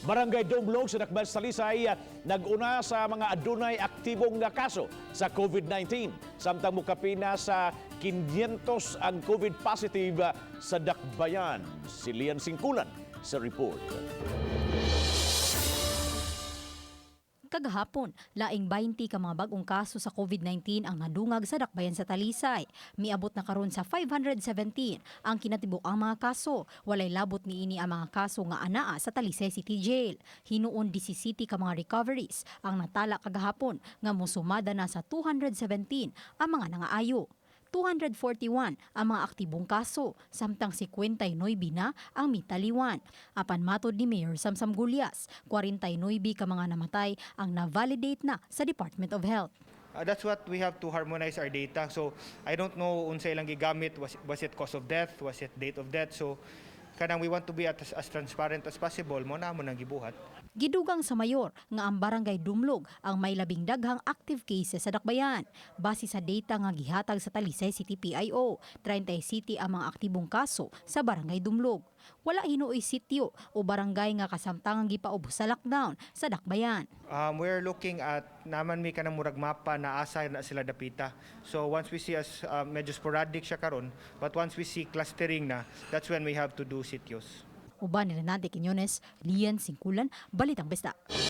Barangay Dumlog sa Dakbayan sa Talisay nag-una sa mga adunay aktibong nga kaso sa COVID-19. Samtang mukapina sa 500 ang COVID positive sa Dakbayan. Si Lian Singkulan sa report. Kagahapon, laing 20 ka mga bagong kaso sa COVID-19 ang nadungag sa Dakbayan sa Talisay. Miabot na karon sa 517 ang kinatibuk-ang mga kaso. Walay labot niini ang mga kaso nga anaa sa Talisay City Jail. Hinuon 17 ka mga recoveries ang natala kagahapon nga mosumada na sa 217 ang mga nangaayo. 241 ang mga aktibong kaso, samtang 59 na ang mitaliwan. Apan matod ni Mayor Samsam Gullas, 49 ka mga namatay ang na-validate na sa Department of Health. That's what we have to harmonize our data. So I don't know unsa ilang gigamit, was it cause of death, was it date of death. So kanang we want to be as transparent as possible mo na mo nang gibuhat. Gidugang sa mayor nga ang Barangay Dumlog ang may labing daghang active cases sa Dakbayan. Base sa data nga gihatag sa Talisay City PIO, 30 siyete ang mga aktibong kaso sa Barangay Dumlog. Wala hinuoy sitio o barangay nga kasamtangang gipaubos sa lockdown sa Dakbayan. We're looking at naman may kanang murag mapa na asa na sila dapita. So once we see as medyo sporadic siya karon, but once we see clustering na, that's when we have to do sitios. Uban ni Renante Quiñones, Lian Singkulan, Balitang Besta.